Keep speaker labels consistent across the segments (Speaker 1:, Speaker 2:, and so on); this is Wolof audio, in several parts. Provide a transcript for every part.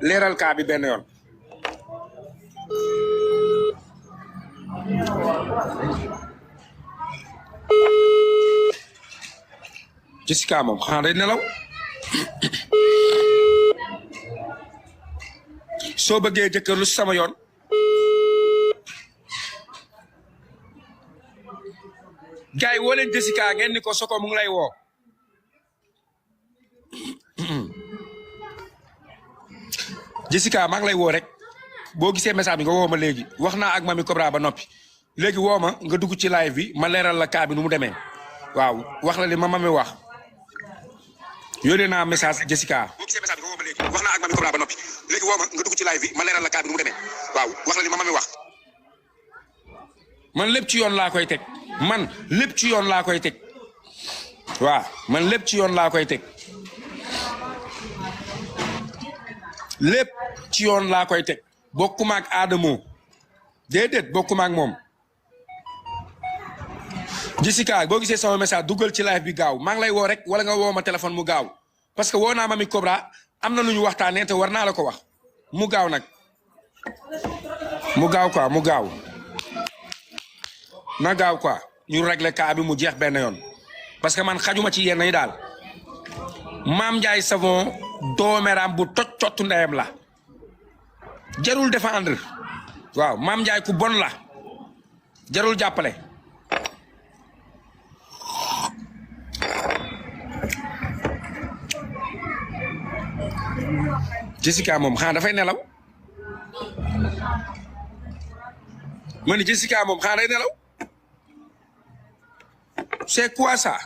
Speaker 1: leeral kaa bi benn yoon. Jessica moom xanaa day nelaw. soo bëggee jëkkër lu sama yoon. gars yi woo leen Jessica ngeen ni ko Soko mu ngi lay woo. Jessica maa ngi lay woo rek boo gisee message bi nga woo ma léegi wax naa ak Mamy Cobra ba noppi léegi woo ma nga dugg ci live bi ma leeral la kaa bi nu mu demee waaw wax la li ma Mamy wax yónnee naa message Jessica. boo gisee message bi nga woo ma léegi wax naa ak Mamy Cobra ba noppi léegi woo ma nga dugg ci live bi ma leeral la kaa bi nu mu demee waaw wax la li ma Mamy wax. man lépp ci yoon laa koy teg man lépp ci yoon laa koy teg waaw man lépp ci yoon laa koy teg. lépp ci yoon laa koy teg bokkuma ak Adamo déedéet bokkuma ak moom. Jessica boo gisee sama message duggal ci live bi gaaw maa ngi lay woo rek wala nga woo ma téléphone mu gaaw parce que woo naa Mamy Cobra am na lu ñu waxtaanee te war naa la ko wax mu gaaw nag mu gaaw quoi mu gaaw na gaaw quoi ñu régler cas bi mu jeex benn yoon parce que man xajuma ci yenn yi daal. Mame Ndiaye Savon doomeram bu toj cottu ndeyam la jarul défendre waaw Mame Ndiaye ku bon la jarul jàppale. Jessica moom xanaa dafay nelaw ma ni Jessica moom xanaa day nelaw c'est quoi ça.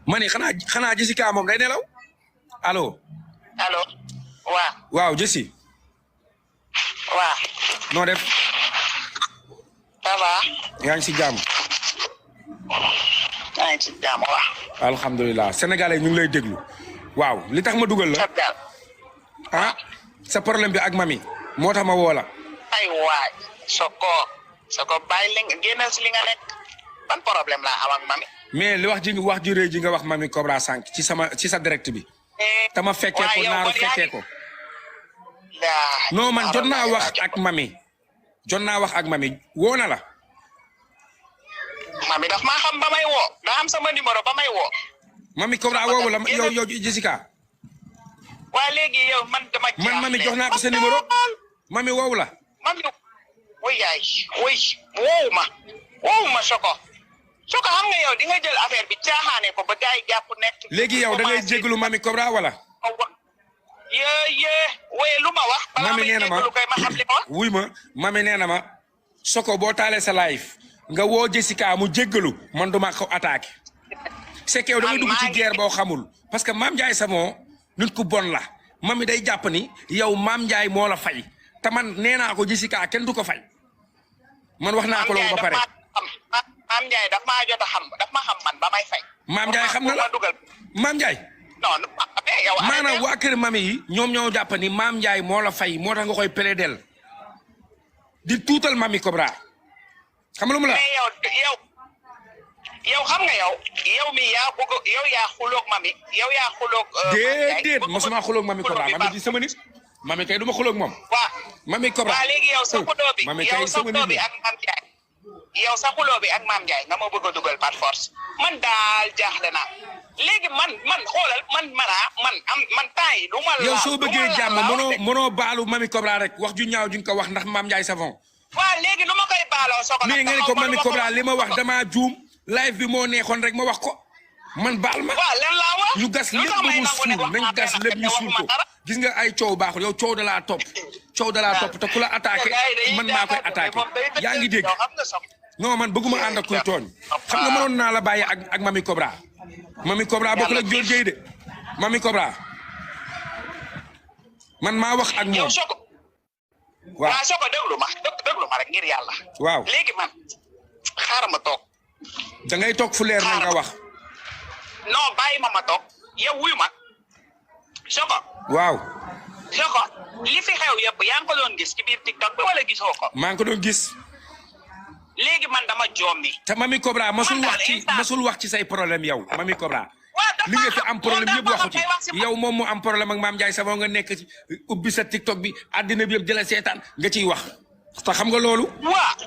Speaker 1: mani xanaa Jessica moom day nelaw allo.
Speaker 2: allo. waaw.
Speaker 1: waaw Jessi.
Speaker 2: waaw.
Speaker 1: noo def.
Speaker 2: ça va.
Speaker 1: yaa ngi si jàmm.
Speaker 2: yaa ngi si jàmm waaw.
Speaker 1: alhamdulilah sénégalais ñu ngi lay déglu. waaw li tax ma dugal la. ah sa problème bi ak Mamy moo tax ma woo la.
Speaker 2: ay waay Soko bàyyi li nga génnal si li nga nekk ban problème laa am ak Mamy.
Speaker 1: mais li wax ji rëy ji nga wax Mamy Cobra sànq ci sa direct bi. tama fekkee ko naaru fekkee ko. non man jot naa wax ak Mamy. jot naa wax ak Mamy woo na la.
Speaker 2: Mamy daf maa xam ba may woo daa am sama numéro ba may woo.
Speaker 1: Mamy Cobra woowu la yow Jessica.
Speaker 2: waa léegi yow man dama.
Speaker 1: man Mamy jox naa ko sa numéro. Mamy woowu la.
Speaker 2: Mamy wuy yaay woowu ma Soko xam nga yow di nga jël affaire bi caaxaane ko ba gars yi jàpp nekk.
Speaker 1: léegi yow da ngay jégalu Mamy Cobra wala.
Speaker 2: wéy lu ma wax.
Speaker 1: Mamy nee na ma wuy ma Mamy nee na ma Soko boo taalee sa live nga woo Jessica mu jégalu man duma ko attaqué. c'est que yow da ngay dugg ci guerre boo xamul parce que Mame Ndiaye Savon nit ku bon la Mamy day jàpp ni yow Mame Ndiaye moo la fay te man nee naa ko Jessica kenn du ko fay man wax naa ko loolu ba pare.
Speaker 2: Mame Ndiaye daf maa jot a xam daf ma xam man ba may fay.
Speaker 1: Mame Ndiaye xam na la Mame Ndiaye.
Speaker 2: non yow.
Speaker 1: maanaam waa kër Mamy yi ñoom ñoo jàpp ni Mame Ndiaye moo la fay moo tax nga koy plaider di tuutal Mamy Cobra xam nga lu mu la.
Speaker 2: yow xam nga yow mi yaa bëgg yow yaa xuloog Mamy yow yaa xuloog.
Speaker 1: déedéet mosuma xuloog Mamy Cobra Mamy di sama nit. Mamy kay du ma xuloog moom.
Speaker 2: waaw
Speaker 1: Mamy Cobra
Speaker 2: waaw léegi yow sa xuloo bi
Speaker 1: Mamy kay sama nit
Speaker 2: ak Mame Ndiaye yow sa xuloo bi ak Mame Ndiaye nga ma bëgg a dugal par force man daal jaaxle naa léegi man xoolal man temps yi du ma la.
Speaker 1: yow soo bëggee jàmm mënoo baalu Mamy Cobra rek wax ju ñaaw ju nga ko wax ndax Mame Ndiaye Savon.
Speaker 2: waaw léegi nu ma koy baaloo Soko nag.
Speaker 1: mais nga ne ko Mamy Cobra li ma wax damaa juum live bi moo neexoon rek ma wax ko man baal ma.
Speaker 2: waaw lan laa wax.
Speaker 1: ñu gas lépp ba mu suul nañ gas lépp ñu suul ko gis nga ay coow baaxul yow coow da laa topp te ku la attaqué man maa koy attaqué yaa ngi dégg. non man bëgguma ànd ak kuy tooñ xam nga mënoon naa la bàyyi ak Mamy Cobra. Mamy Cobra bokkul ak Dior Gueye de Mamy Cobra man maa wax ak moom.
Speaker 2: waaw Soko déglu ma rek ngir yàlla.
Speaker 1: waaw
Speaker 2: léegi man xaaral ma toog.
Speaker 1: da ngay toog fu leer na nga wax.
Speaker 2: non bàyyi ma toog yow wuyu ma Soko.
Speaker 1: waaw.
Speaker 2: Soko li fi xew yëpp yaa ngi ko doon gis ci biir TikTok bi wala gisoo ko.
Speaker 1: maa ngi ko doon gis.
Speaker 2: léegi man dama jommi.
Speaker 1: te Mamy Cobra masul wax ci say problème yow Mamy Cobra.
Speaker 2: waaw
Speaker 1: li nga fi am problème yëpp waxu ci yow moom mu am problème ak Mame Ndiaye Savon nga nekk ci ubbi sa TikTok bi àddina bi yëpp jëla seetaan nga ciy wax te xam nga loolu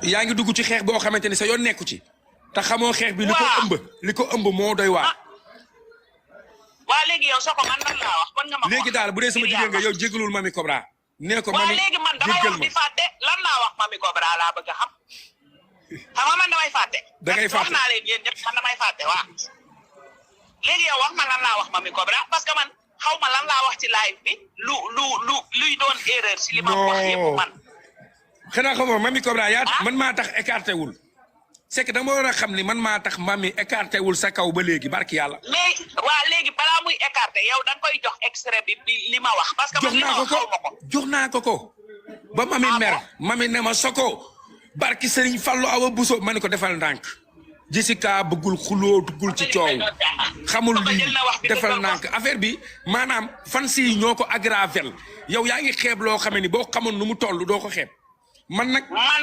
Speaker 1: yaa ngi dugg ci xeex boo xamante ni sa yoon nekku ci te xamoo xeex bi li ko ëmb moo doy waar
Speaker 2: waa léegi yow Soko man lan laa wax kon nga ma
Speaker 1: léegi daal bu dee sama jigéen nga yow jégalul Mamy Cobra nee ko Mamy
Speaker 2: léegi man damay wax di fàtte lan laa wax Mamy Cobra laa bëgg a xam nga man damay fàtte
Speaker 1: da ngay fàtte
Speaker 2: wax naa leen yéen ñëpp man damay fàtte waaw léegi yow wax ma lan laa wax Mamy Cobra parce que man xaw ma lan laa wax ci live bi luy doon erreur si li ma wax yëpp man
Speaker 1: xanaa xamoo Mamy Cobra yaa man maa tax écarté wul c'est que dama war a xam ni man maa tax Mamy écarté wul sa kaw ba léegi barki yàlla.
Speaker 2: mais waa léegi balaa muy écarté yow da nga koy jox extrait bi li ma wax. parce que man li ma wax xaw ma ko
Speaker 1: jox naa ko ba Mamy mer Mamy ne ma Soko barki Serigne Fallou Awa Bousso ma ne ko defal ndànk Jessica bëggul xuloo duggul ci coow xamul lii defal ndànk affaire bi maanaam fan si ñoo ko aggravel yow yaa ngi xeeb loo xam ni boo xamoon nu mu toll doo ko xeeb. man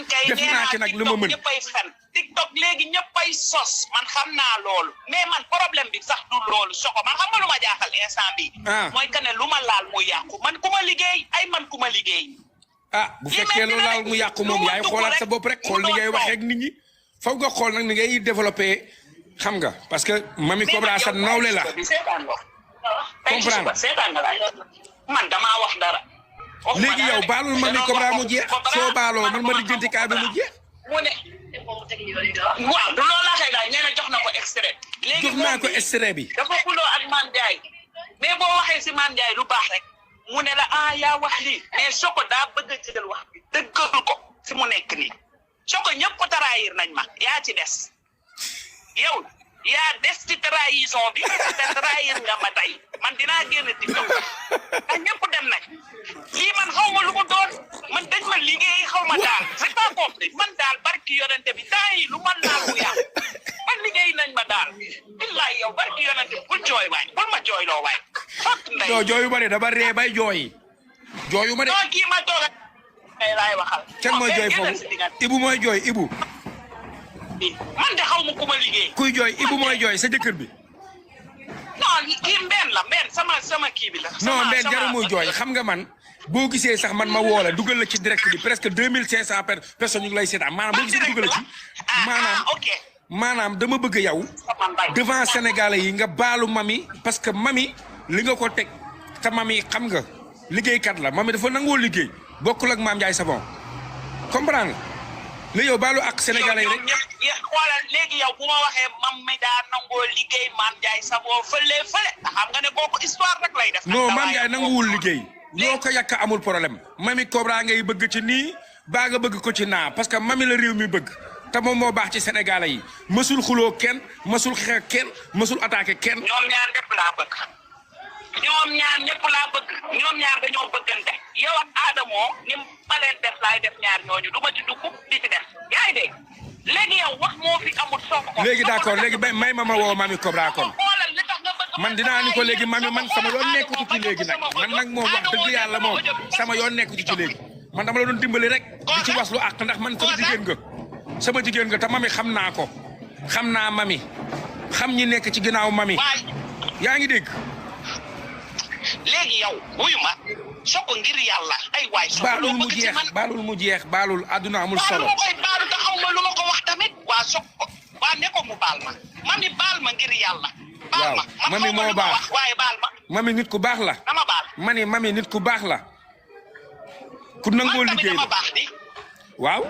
Speaker 1: kay def naa ci nag li ma mën
Speaker 2: ñëppay fen TikTok léegi ñëppay sos man xam naa loolu mais man problème bi sax du loolu Soko man xam nga lu ma jaaxal instant bi mooy que ne lu ma laal mu yàqu man ku ma liggéey man ku ma liggéey
Speaker 1: bu fekkee lu laal mu yàqu moom yaay xoolaat sa bopp rek xool ni ngay waxee ak nit ñi faw nga xool nag ni ngay développé xam nga parce que Mamy Cobra sa nawle la comprendre
Speaker 2: man damaa wax dara
Speaker 1: léegi yow baalul Mamy Cobra mu jeex soo baaloo man ma lijjanti kaa bi mu jeex.
Speaker 2: mu ne waaw du loolu laa koy daal nee na jox na ko extrait. léegi
Speaker 1: jox naa ko extrait bi.
Speaker 2: dafa xuloo ak Mame Ndiaye mais boo waxee si Mame Ndiaye lu baax rek mu ne la yaa wax lii mais Soko daa bëgg a jël wax bi dëggal ko fi mu nekk nii Soko ñëpp ko trahir nañ ma yaa ci des yow yaa des ci trahison bi te trahir nga ma tey man dinaa génn TikTok ak ñëpp dem nañ lii man xaw ma lu mu doon man dañ ma liggéey xaw ma daal c'est pas compris man daal barki yonente bi temps yi lu man laal mu yàqu man liggéey nañ ma daal billaay yow barki yonente bi bul jooy waay bul ma jooy loo waay fot ndey
Speaker 1: non jooyu ma de dama ree bay jooyi jooyu ma de
Speaker 2: non kii ma toog ay laay waxal
Speaker 1: kenn mooy jooy foofu Ibu mooy jooy Ibu
Speaker 2: man de xaw ma ku ma liggéey
Speaker 1: kuy jooy Ibu mooy jooy sa jëkkër bi
Speaker 2: non kii mbenn la mbenn sama kii bi la
Speaker 1: non mbenn jaru muy jooy xam nga man boo gisee sax man ma woo la dugal la ci direct bi presque 2500 personnes ñu ngi lay seetaan maanaam boo gisee dugal la ci maanaam dama bëgg yow devant sénégalais yi nga baalu Mamy parce que Mamy li nga ko teg te Mamy xam nga liggéeykat la Mamy dafa nangoo liggéey bokkul ak Mame Ndiaye Savon comprendre nga yow baalu ak sénégalais yi rek
Speaker 2: xoolal léegi yow bu ma waxee Mamy daa nangoo liggéey Mame Ndiaye Savon fële xam nga ne kooku histoire rek lay def
Speaker 1: non Mame Ndiaye nanguwul liggéey loo ko yàq amul problème Mamy Cobra ngay bëgg ci nii baa nga bëgg ko ci naa parce que Mamy la réew mi bëgg te moom moo baax ci sénégalais yi mësul xuloo kenn mësul xeex kenn mësul attaqué kenn.
Speaker 2: ñoom ñaar ñëpp laa bëgg ñoom ñaar dañoo bëggante yow ak Adamo ni ma leen def laay def ñaar ñooñu du ma ci dugg di ci def yaa ngi dégg léegi yow wax moo fi amul Soko.
Speaker 1: léegi d'accord léegi may ma woo Mamy Cobra kon man dinaa ni ko léegi Mamy man sama yoon nekkutu ci léegi nag man nag moom wax dëgg yàlla moom sama yoon nekkutu ci léegi man dama la doon dimbali rek di ci was lu àq ndax man sama jigéen nga te Mamy xam naa ko xam naa Mamy xam ñi nekk ci ginnaaw Mamy yaa ngi dégg.
Speaker 2: léegi yow wuyu ma Soko ngir yàlla ay waay Soko
Speaker 1: baalul mu jeex baalul àdduna amul solo
Speaker 2: ma koy baalu te xaw ma lu ma ko wax tamit waa Soko waa ne ko mu baal ma Mamy baal ma ngir yàlla baal ma
Speaker 1: Mamy moo baax
Speaker 2: waaye baal ma
Speaker 1: Mamy nit ku baax la
Speaker 2: dama baal
Speaker 1: Mamy nit ku baax la ku nangoo liggéey la waaw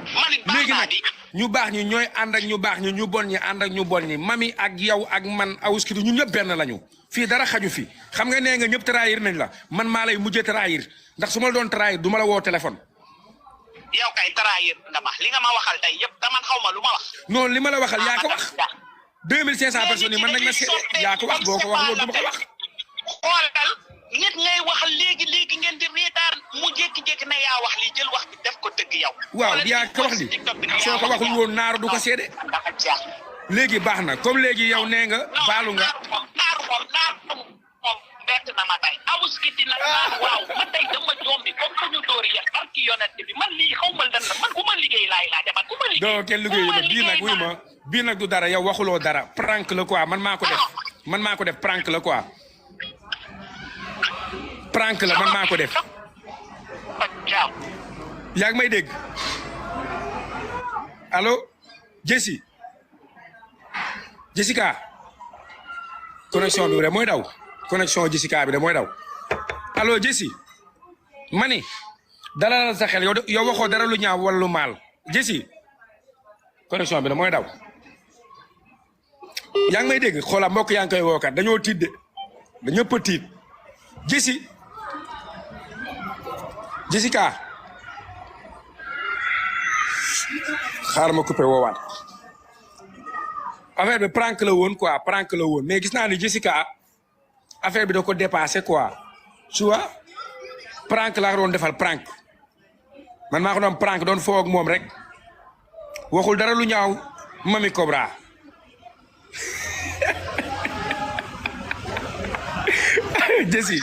Speaker 1: léegi nag ñu baax ñi ñooy ànd ak ñu baax ñi ñu bon ñi ànd ak ñu bon ñi Mamy ak yow ak man Awouskity ñun ñëpp benn lañu fii dara xaju fi xam nga nee nga ñëpp trahir nañ la man maa lay mujjee trahir ndax su ma la doon trahir du ma la woo téléphone.
Speaker 2: yow kay trahir nga ma li nga ma waxal tey yëpp te man xaw ma lu ma wax.
Speaker 1: non li ma la waxal yaa ko wax 2500 personnes yi man nañ ma seede yaa ko wax boo ko wax loolu du ma ko wax.
Speaker 2: xoolal nit ngay waxal léegi ngeen di reetaan mu jékki-jékki na yaa wax li jël wax bi def ko dëgg yow.
Speaker 1: waaw yaa ko wax li soo ko waxul woon naaru du ko seede. léegi baax na comme léegi yow nee nga baalu nga.
Speaker 2: naaru moom bett na ma tey Awouskity nag waaw man tey dama jombi comme que ñu dóor yéen barki yonent bi man lii xaw ma lan la man ku ma liggéey laay laajte man ku ma liggéey.
Speaker 1: doo kenn liggéeyu la bii nag wuy ma bii nag du dara yow waxuloo dara prank la quoi man maa ko def man maa ko def prank la quoi prank la man maa ko def yaa ngi may dégg allo Jessica connexion bi de mooy daw connexion Jessica bi de mooy daw allo Jessi mani dalal sa xel yow waxoo dara lu ñaaw wala lu maal Jessi connexion bi de mooy daw yaa ngi may dégg xoola mbokk yaa ngi koy wookat dañoo tiit de dañoo ñëpp a tiit Jessica xaaral ma coupé woowaat affaire bi prank la woon quoi prank la woon mais gis naa ni Jessica affaire bi da ko dépassé quoi tu vois prank laa ko doon defal prank man maa ko doon prank doon foo ak moom rek waxul dara lu ñaaw Mamy Cobra Jessi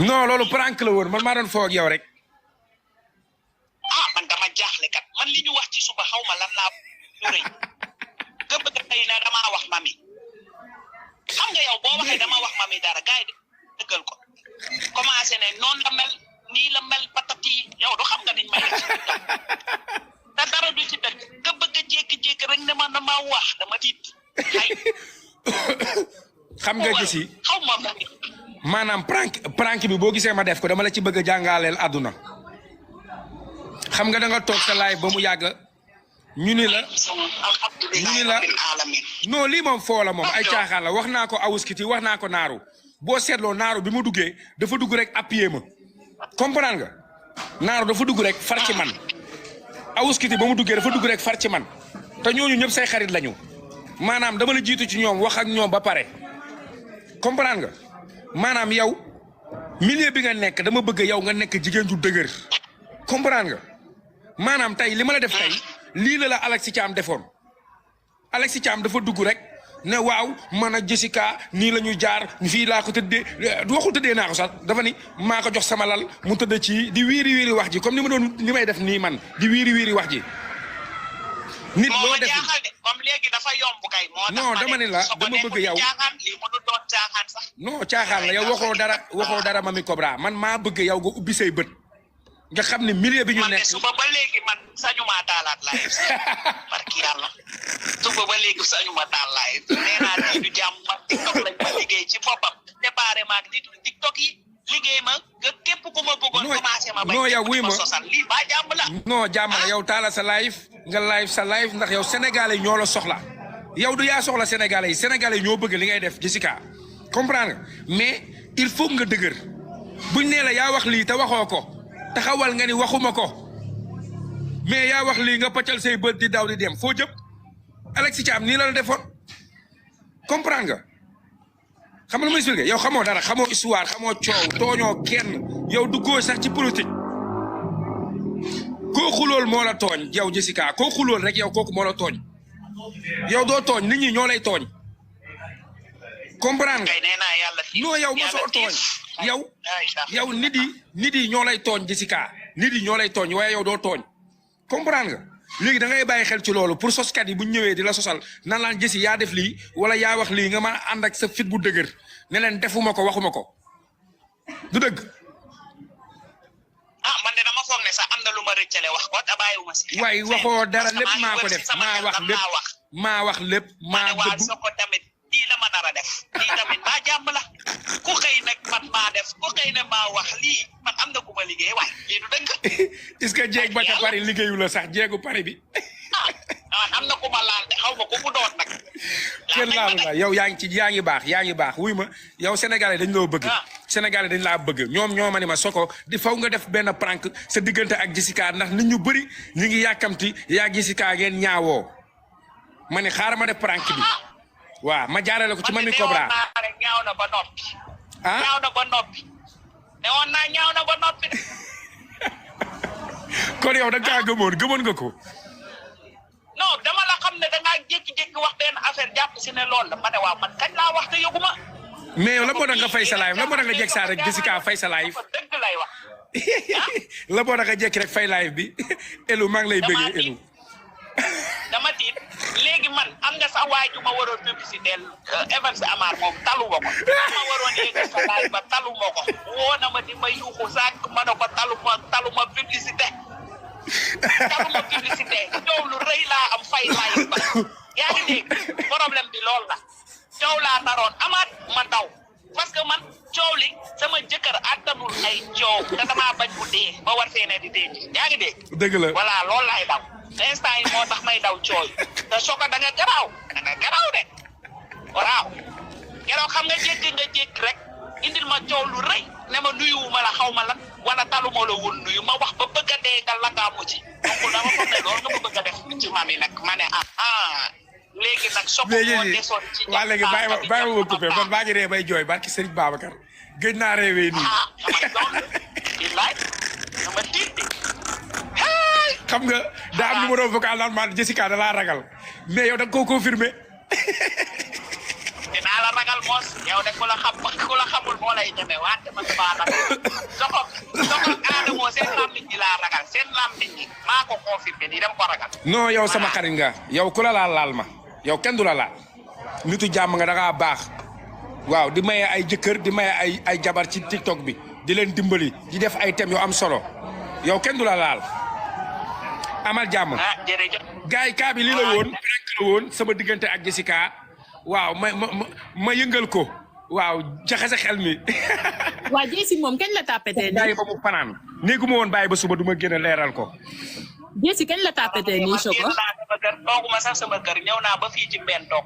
Speaker 1: non loolu prank la woon man maa doon foo ak yow rek.
Speaker 2: man dama jaaxle kat man li ñu wax ci suba xaw ma lan laa rëy nga bëgg tey na damaa wax Mamy xam nga yow boo waxee dama wax Mamy dara gars yi dëggal ko commencé ne noonu la mel nii la mel patati yow du xam nga niñ may def te dara du ci dëgg nga bëgg a jékki-jékki rek ne ma dama wax dama tiit ay
Speaker 1: xam nga Jessi
Speaker 2: xaw ma Mamy
Speaker 1: maanaam prank bi boo gisee ma def ko dama la ci bëgg a jàngaleel àdduna xam nga da nga toog sa live ba mu yàgg ñu ni la non lii moom foo la moom ay caaxaan la wax naa ko awuskiti wax naa ko naaru boo seetloo naaru bi mu duggee dafa dugg rek appuyer ma comprendre nga naaru dafa dugg rek far ci man awuskiti ba mu duggee dafa dugg rek far ci man te ñooñu ñëpp say xarit lañu maanaam dama la jiitu ci ñoom wax ak ñoom ba pare comprendre nga maanaam yow milieu bi nga nekk dama bëgg yow nga nekk jigéen ju dëgër comprendre nga maanaam tey li ma la def tey lii la Alexis Thiam defoon Alexis Thiam dafa dugg rek ne waaw man ak Jessica nii la ñu jaar fii laa ko tëddee du waxul tëddee naa ko sax dafa ni maa ko jox sama lal mu tëdd ci di wiiri wax ji comme ni ma doon li may def nii man di wiiri wax ji. nit loo def
Speaker 2: comme léegi dafa yomb kay moo tax
Speaker 1: non dama ne la dama bëgg yow non caaxaan la yow waxoo dara Mamy Cobra man maa bëgg yow nga ubbi say bët nga xam ne milieu bi ñu nekk
Speaker 2: suba ba léegi man sañuma taalaat laay barki yàlla suba ba léegi sañuma taal laay nee naa lii du jàmm man TikTok lañ ma liggéey ci boppam déparé maag nitu TikTok yi liggéey ma nga képp ku ma bëggoon commencé ma
Speaker 1: non yow wuy ma
Speaker 2: sosal lii ba jàmm la
Speaker 1: non jàmm la yow taala sa live nga live sa live ndax yow sénégalais ñoo la soxla yow du yaa soxla sénégalais yi ñoo bëgg li ngay def Jessica comprendre nga mais il faut nga dëgër buñ nee la yaa wax lii te waxoo ko taxawal nga ni waxuma ko mais yaa wax lii nga paccal say bët di daw di dem foo jëm Alexis Thiam nii la defoon comprendre nga xam nga lu may expliqué yow xamoo dara xamoo histoire xamoo coow tooñoo kenn yow duggoo sax ci politique koo xulool moo la tooñ yow Jessica koo xulool rek yow kooku moo la tooñ yow doo tooñ nit ñi ñoo lay tooñ comprendre nga non yow mosoo tooñ yow nit yi ñoo lay tooñ Jessica nit yi ñoo lay tooñ waaye yow doo tooñ comprendre nga léegi da ngay bàyyi xel ci loolu pour soskat yi bu ñu ñëwee di la sosal nan laan Jessi yaa def lii wala yaa wax lii nga mën a ànd ak sa fit bu dëgër ne leen defuma ko waxuma ko du dëgg.
Speaker 2: man de dama foog ne sax am na lu ma rëccale wax ko te bàyyiwuma si.
Speaker 1: waaye waxoo dara lépp maa ko def maa wax lépp maa wax lépp maa dëgg.
Speaker 2: Soko tamit lii la ma nar a def lii tamit maa jàmm la ku xëy nag man maa def ku xëy ne maa wax lii man am na ku ma liggéey waaye lii du dëgg.
Speaker 1: est-ce que jéeg ba ca Paris liggéeyu la sax jéegu Paris bi.
Speaker 2: am na ku ma laal de xaw ma ku mu doon nag.
Speaker 1: kenn laalu la yow yaa ngi baax wuy ma yow sénégalais dañ loo bëgg. sénégalais dañ laa bëgg ñoo ma ni ma Soko di faw nga def benn prank sa diggante ak Jessica ndax nit ñu bëri ñu ngi yàkkamti yaa Jessica ngeen ñaawoo ma ne xaaral ma def prank bi waaw ma jaarale ko ci Mamy Cobra.
Speaker 2: ñaaw na ba noppi.
Speaker 1: ah
Speaker 2: ñaaw na ba noppi. ne woon naa ñaaw na ba noppi.
Speaker 1: kon yow da nga kaa gëmoon nga ko.
Speaker 2: non dama la xam ne da ngaa jékki-jékki wax benn affaire jàpp si ne loolu la ma ne waaw man kañ laa wax te yëgu ma.
Speaker 1: mais yow la moo tax nga fay sa live la moo tax nga jekk saa rek Jessica fay sa live.
Speaker 2: dëgg lay wax.
Speaker 1: la moo tax nga jekk rek fay live bi Elou maa ngi lay bëggee Elou.
Speaker 2: dama tiit léegi man xam nga sax waay ju ma waroon publicité Evans Amar moom talu ma ko ma waroon yéegi sa laay ba talu ma ko woo na ma di ma yuuxu sànq ma ne ko talu ma publicité coow lu rëy laa am fay laay ba yaa ngi dégg problème bi loolu la coow laa naroon amaat ma daw parce que man coow li sama jëkkër attanul ay coow te damaa bañ bu dee ba war fee ne di dee yaa ngi dégg.
Speaker 1: dëgg la
Speaker 2: voilà loolu laay daw instant yi moo tax may daw cooy te Soko da nga garaaw de waaw keroog xam nga jékki rek indil ma coow lu rëy ne ma nuyuwuma la xaw ma lan wala taluma la woon nuyu ma wax ba bëgg a dee nga lakaamu ci donc dama foog ne loolu nga ma bëgg a def ci maam yi nag ma ne léegi nag Soko moo desoon ci
Speaker 1: waa léegi bàyyi ma coupé man maa ngi ree bay jooy barki Serigne Babacar gëj naa reewee nii
Speaker 2: dama tiit de
Speaker 1: xam nga daa am numéro vocal naan man Jessica da laa ragal mais yow da nga koo confirmé
Speaker 2: dinaa la ragal moos yow de ku la xamul moo lay ñeme wante man maa ragal Soko Adamo seen lammiñ ñi laa ragal seen lammiñ ñi maa ko confirmé nii dama ko ragal
Speaker 1: non yow sama xarit nga yow ku la laal ma yow kenn du la laal nitu jàmm nga da ngaa baax waaw di maye ay jëkkër di maye ay jabar ci TikTok bi di leen dimbali di def ay thèmes yu am solo yow kenn du la laal amal jàmm.
Speaker 2: jërëjëf.
Speaker 1: gars yi kaa bi lii la woon prank la woon sama diggante ak Jessica waaw ma yëngal ko waaw jaxase xel mi.
Speaker 3: waa Jessi moom kañ la tapetee nii.
Speaker 1: bàyyi ba mu fanaan néegu ma woon bàyyi ba suba du ma gën a leeral ko.
Speaker 3: Jessi kañ la tapetee nii Soko.
Speaker 2: tooguma sax sama kër ñëw naa ba fii ci mbeen toog.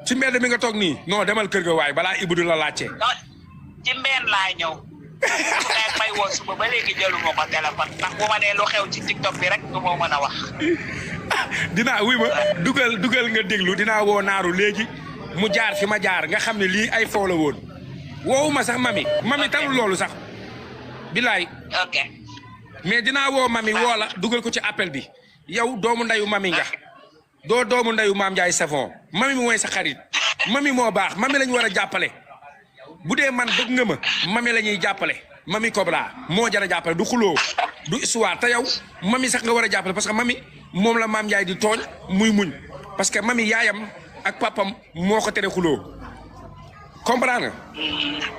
Speaker 1: ci mbedd mi nga toog nii non demal kër ga waay balaa Ibou du la laajte.
Speaker 2: non ci mbeen laa ñëw. su may woo suba ba léegi jëluma ko téléphone ndax bu ma nee lu xew ci TikTok bi rek du ma mën a wax.
Speaker 1: dinaa wuy ma dugal nga déglu dinaa woo naaru léegi mu jaar fi ma jaar nga xam ne lii ay foo la woon woowuma sax mami talul loolu sax bilaay.
Speaker 2: ok
Speaker 1: mais dinaa woo mami woo la dugal ko ci appel bi yow doomu ndeyu mami nga doo doomu ndeyu maam Ndiaye Savon mami mooy sa xarit mami moo baax mami lañu war a jàppale bu dee man bëgg nga ma mami la ñuy jàppale mami Cobra moo jar a jàppale du xuloo du histoire te yow mami sax nga war a jàppale parce que mami moom la maam Ndiaye di tooñ muy muñ parce que mami yaayam ak papam moo ko tere xuloo comprendre nga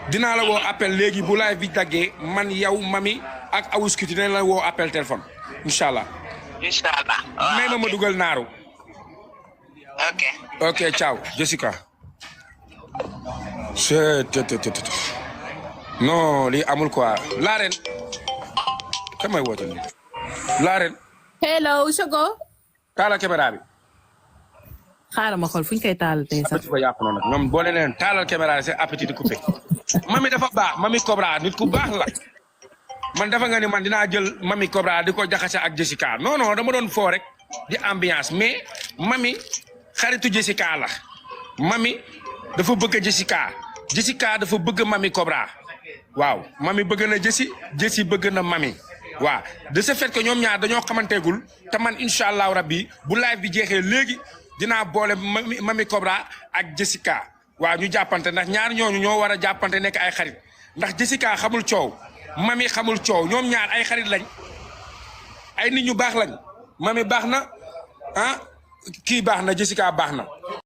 Speaker 1: dinaa la woo appel léegi bu live bi daggee man yow mami ak awuskiti dinañ la woo appel téléphone incha allah.
Speaker 2: incha allah.
Speaker 1: may ma dugal naaru. ok ciao Jessica. non lii amul quoi laaren kan may woote nii laaren.
Speaker 3: hello Soko.
Speaker 1: taala caméra bi.
Speaker 3: xaaral ma xool fu ñu koy taal tey sax.
Speaker 1: ba yàqu noonu nag ñoom boo leen taalal caméra bi c'est appétit di coupé. mami dafa baax mami Cobra nit ku baax la. man dafa nga ni man dinaa jël mami Cobra di ko jaxase ak Jessica non dama doon foo rek di ambiance mais mami xaritu Jessica la mami dafa bëgg Jessica dafa bëgg mami Cobra waaw mami bëgg na Jessi bëgg na mami waaw de ce fait que ñoom ñaar dañoo xamanteegul te man incha allahu rabbi bu live bi jeexee léegi dinaa boole mami Cobra ak Jessica waaw ñu jàppante ndax ñaar ñooñu ñoo war a jàppante nekk ay xarit ndax Jessica xamul coow mami xamul coow ñoom ñaar ay xarit lañ ay nit ñu baax lañ mami baax na kii baax na Jessica baax na